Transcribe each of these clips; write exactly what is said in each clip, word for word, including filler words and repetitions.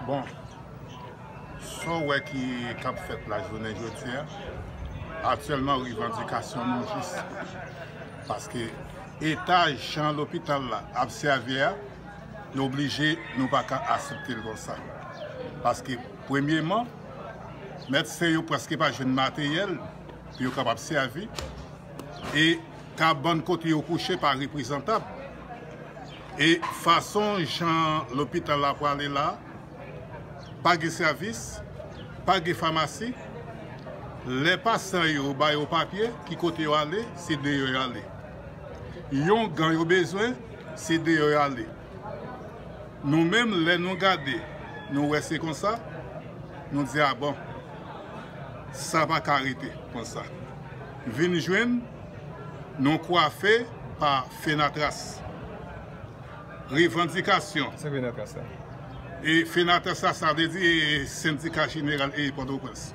Bon, sa w wè ki k ap fèt la jounen jodi a, aktyèlman revandikasyon nou jis paske eta jan lopital la ap sèvi a, nou oblije, nou pa ka aksepte l konsa. Paske, premyeman, medsen yo prèske pa jwenn materyèl pou yo kapab sèvi, e kabann kote yo kouche pa reprezantab. E fason jan lopital la prale la, pa gen sèvis, pa gen famasi. Lè pasyan yo ba yo papye, ki kote yo ale, se deyò yo ale. Yon gan yo bezwen, se deyò yo ale. Nou menm, lè nou gade, nou wè se konsa, nou di, "A bon, sa pa ka rete konsa." Vin jwenn, nou kwafe pa Fenatras. Revandikasyon. Se Fenatras la. E Fenatras la, sa vle di, e, Sendika Jeneral e Pòtoprens.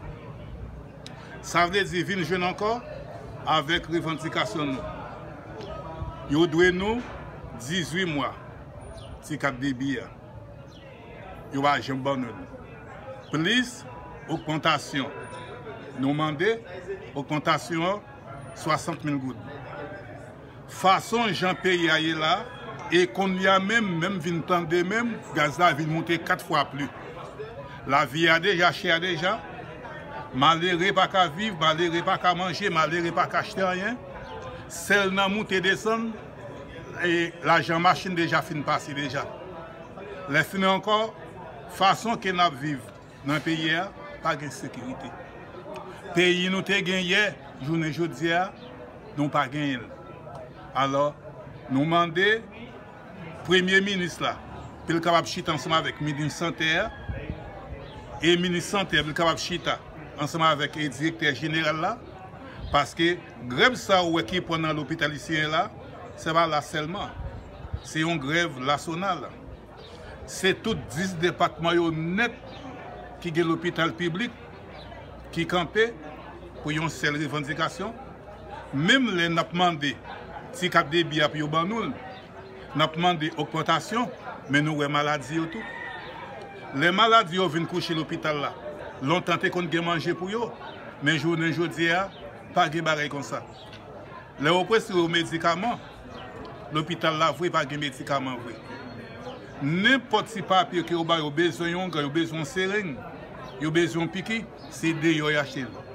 Sa vle di, vin jwenn ankò avèk revandikasyon nou. Yo dwe nou dizuit mwa ti kat debi a. Yo pa janm ban nou l. Plis ogmantasyon. Nou mande ogmantasyon an swasant mil goud. Fason jan peyi a ye la, e kounye a menm, menm vin tande menm, gaz la vin moute kat fwa pli. Lavi a deja chè deja. Malere pa ka viv, malere pa ka manje, malere pa ka achte anyen. Sèl nan moute desann, e lajan machin deja fin pase deja. Lè fini ankò, fason ke n ap viv nan peyi a, pa gen sekirite. Peyi nou te gen yè, jounen jodi a, nou pa genyen l. Alò, nou mande premye minis la, pou l kapab chita ansanm avèk minis sante a, e minis sante a, pou l kapab chita ansanm avèk, e, direktè jeneral la, paske grèv sa ou wè ki pran nan lopital isi la, se pa la sèlman. Se yon grèv nasyonal. Se tout dis depatman yo nèt ki gen lopital piblik ki kanpe pou yon sèl revandikasyon. Menm lè n ap mande ti kat debi a pou yo ban nou l, n ap mande ogmantasyon, men nou wè maladi yo tou. Lè maladi yo vin kouche lopital la, lontan te konn gen manje pou yo, men jounen jodi a, pa gen bagay konsa. Lè yo prese yo medikaman, lopital la vre pa gen medikaman vre. Nenpòt ti papye ke yo ba yo, bezwen yon gan, yo bezwen yon sereng, yo bezwen yon piki, se deyò y achte l.